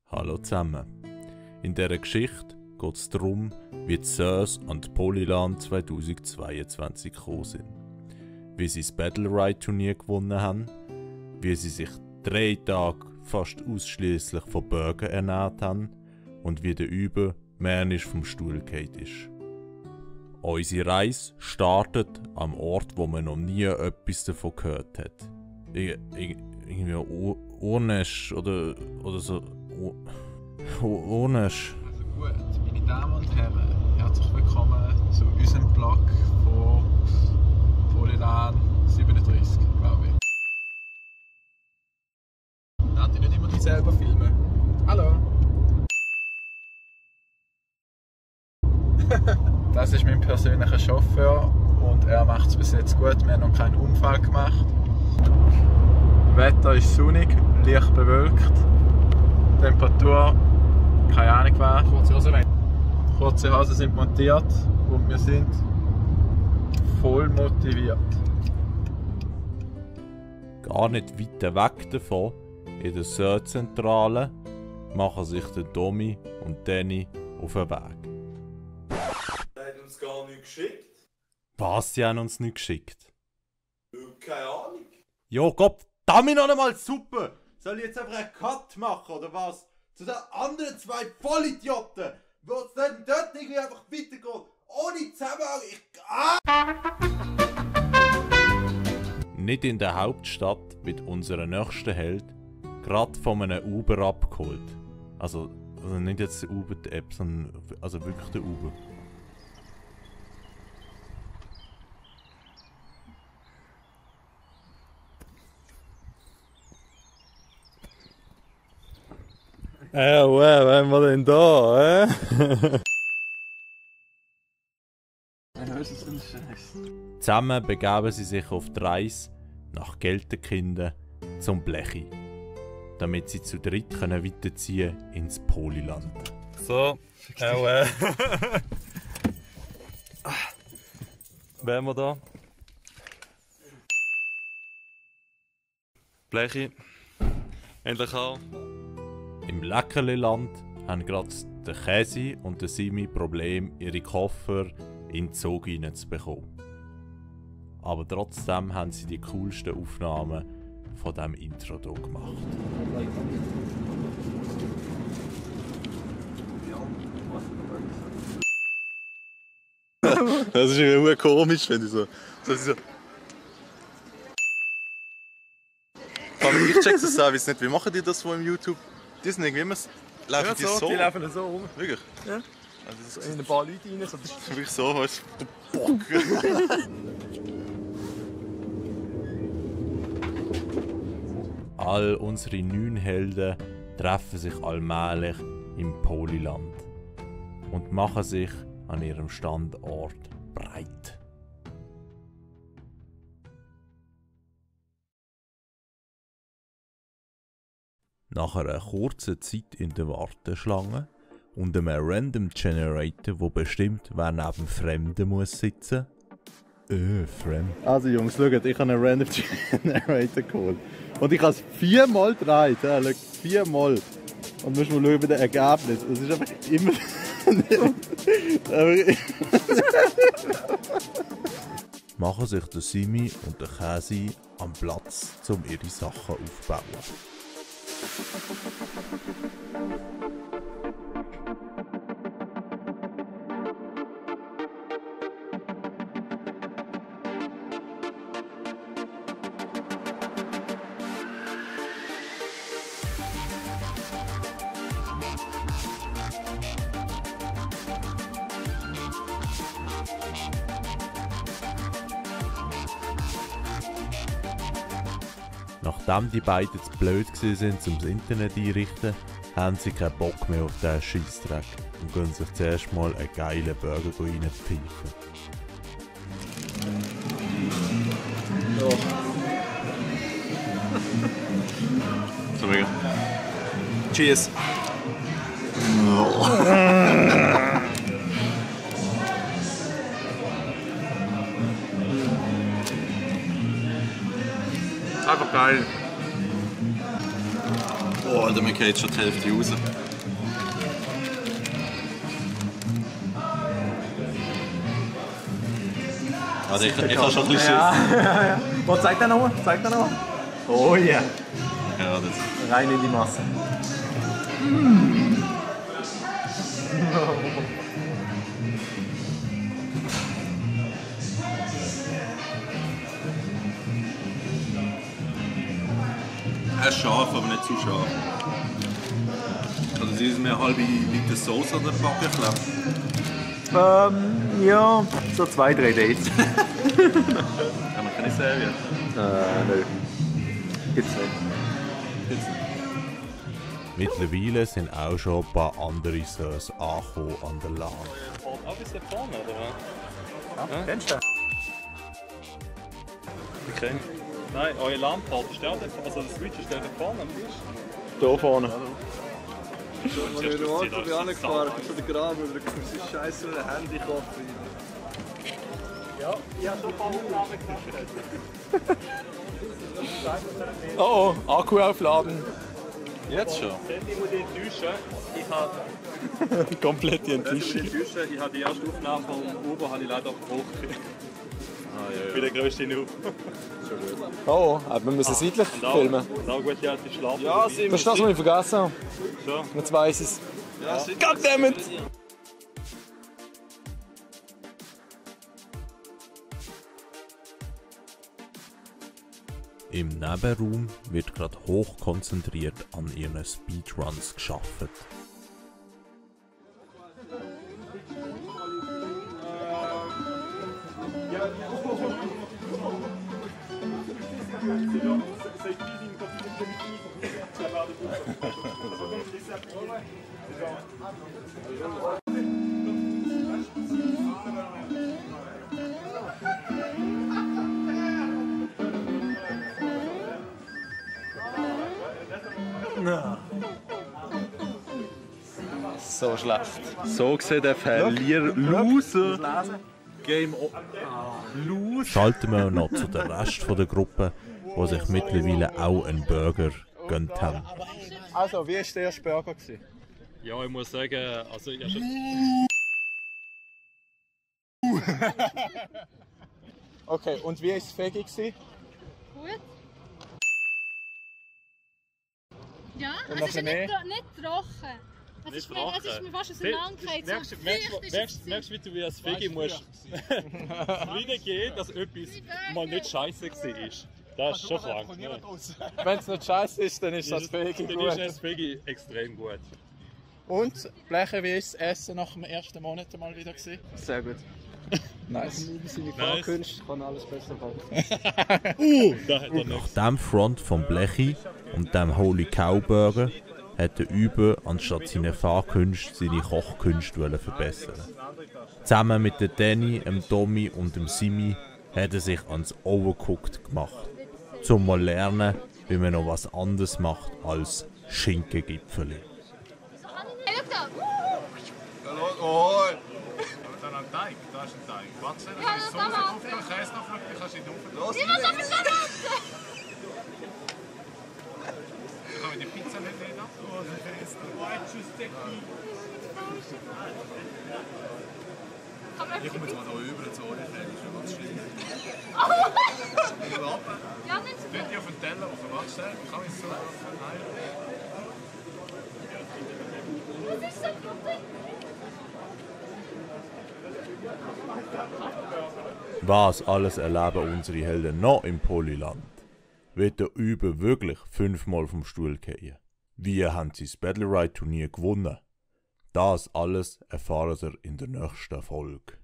Hallo zusammen. In dieser Geschichte geht es darum, wie die Sirs an die Polyland 2022 gekommen sind. Wie sie das Battle Ride Turnier gewonnen haben, wie sie sich 3 Tage fast ausschließlich von Burger ernährt haben und wie der Über manisch vom Stuhl gefallen ist. Unsere Reise startet am Ort, wo man noch nie etwas davon gehört hat. Irgendwie Urnesch oder so. Urnesch. Also gut, meine Damen und Herren, herzlich willkommen zu unserem Blog von Polyland 37, glaube ich. Darf ich nicht immer dich selber filmen? Hallo! Das ist mein persönlicher Chauffeur und er macht es bis jetzt gut. Wir haben noch keinen Unfall gemacht. Das Wetter ist sonnig, leicht bewölkt. Temperatur, keine Ahnung was. Kurze Hosen sind montiert und wir sind voll motiviert. Gar nicht weit weg davon, in der Sir-Zentrale, machen sich der Domi und Danny auf den Weg. Der hat uns gar nicht geschickt. Was, die haben uns nicht geschickt? Keine Ahnung. Jo, Gott, damit noch einmal super! Soll ich jetzt einfach einen Cut machen, oder was? Zu den anderen 2 Vollidioten, wo es dann dort irgendwie einfach weitergeht, ohne Zusammenhang. Nicht in der Hauptstadt wird unser nächster Held gerade von einem Uber abgeholt. Also nicht jetzt der Uber, die App, sondern also wirklich der Uber. Was haben wir denn da, Was ist denn Scheiß? Zusammen begeben sie sich auf die Reise nach Gelterkinden zum Blechi, damit sie zu dritt weiterziehen ins Polyland. So, wer haben wir da? Blechi. Endlich auch. Im Leckerliland haben gerade der Käsi und der Simi Problem, ihre Koffer in den Zug hineinzubekommen. Aber trotzdem haben sie die coolsten Aufnahmen von diesem Intro hier gemacht. Das ist irgendwie komisch, wenn ich so. Ich check das Service nicht. Wie machen die das von YouTube? Die sind irgendwie immer. Laufen die so? Die laufen so rum. Wirklich? Ja. Also das In ein paar Leute rein. So. ist wirklich so, weißt du? Bock. All unsere 9 Helden treffen sich allmählich im Polyland und machen sich an ihrem Standort breit. Nach einer kurzen Zeit in der Warteschlange und einem Random Generator, der bestimmt, wer neben Fremden muss sitzen. Fremd. Also Jungs, schaut, ich habe einen Random Generator geholt. Und ich habe es 4-mal gedreht. Ja, 4-mal. Und musst mal schauen bei den Ergebnissen. Es ist einfach immer. Machen sich der Simi und der Käsi am Platz, um ihre Sachen aufzubauen. Nachdem die beiden zu blöd waren, um das Internet einzurichten, haben sie keinen Bock mehr auf diesen Scheissdreck und gehen sich zuerst mal einen geilen Burger reinpfeifen. So mega. Cheers. Einfach geil. Oh, Alter, mir geht schon die Hälfte raus. Also ich habe schon ein bisschen Schiss. Ja. Oh, zeig den nochmal, Oh ja. Ja, das. Rein in die Masse. Er ist scharf, aber nicht zu scharf. Also sie ist mir halbe Liter Sauce an der Backe geklebt. Ja, so 2-3 Dates. Haben wir keine Serie? Nö. Gibt's nicht. Mittlerweile sind auch schon ein paar andere Sös angekommen an der Lahn. Auch bis da vorne, oder was? Ja, kennst du den? Ich kenne. Nein, euer Lampport ist der, also das Switch ist der da vorne am Tisch. Hier vorne. Als ich bin angefahren, ich bin von der Graben über das Scheiße mit dem Handy kochen. Ja, ich habe schon ein paar Aufnahmen gemacht. Oh, Akku aufladen. Jetzt schon? Ich muss dich enttäuschen. Ich habe Komplett die Enttäuschung. Ich habe die erste Aufnahme vom Uber habe ich leider gebrochen. Ich bin der grösste Noob. Oh, aber wir müssen seitlich filmen. Und auch gute alte Schlaf. Ja, Das ist das, was ich vergessen habe. So. Jetzt weiss ich es. Goddammit! Im Nebenraum wird gerade hochkonzentriert an ihren Speedruns gearbeitet. So schlecht. So sieht der Verlierer Loser. Game Schalten wir noch zu den Rest der Gruppe, die sich mittlerweile auch einen Burger gönnt haben. Also, wie war der erste Burger? Ja, ich muss sagen, also ich habe schon... Okay, und wie war es Fegi? Gut. Ja, Und es noch ist ein nicht, mehr? nicht trocken. Es ist mir fast auseinandergefallen. Merkst du, wie du wie als Fegi musst reingehen, dass etwas mal nicht scheiße war? Das ist schon krank. Ne? Wenn es nicht scheiße ist, dann ist das Fegi Dann gut. ist das Fegi extrem gut. Und, Bleche, wie war das Essen nach dem ersten Monat mal wieder? Sehr gut. Nice. Seine Nice. Fahrkünste kann alles besser machen. Da hat er Nach nichts. dem Front vom Blechi und dem Holy Cow Burger hat der Übe anstatt seiner Fahrkünste seine Kochkünste verbessern. Zusammen mit der Danny, dem Tommy und dem Simi hat er sich ans Overcooked gemacht, um mal lernen, wie man noch was anderes macht als Schinkengipfeli. Hey, schau da! Oh! Da ist ein Teig, da ist ein Teig. Warte, Ja, das kann man. Käse noch, du kannst ihn aufnehmen. Los! Ich will aber schon Kann ich die Pizza nicht nehmen? Oh, das ist Ich komme jetzt mal hier rüber, jetzt ohne Fälle, das ist schon ganz schlimm. Ja, nicht so. Könnt ihr auf den Teller auf den Wand stellen? Kann ich so? Nein. Das ist so gut. Was alles erleben unsere Helden noch im Polyland? Wird der Übe wirklich 5-mal vom Stuhl fallen? Wie haben sie das Battle Ride Turnier gewonnen? Das alles erfahren ihr in der nächsten Folge.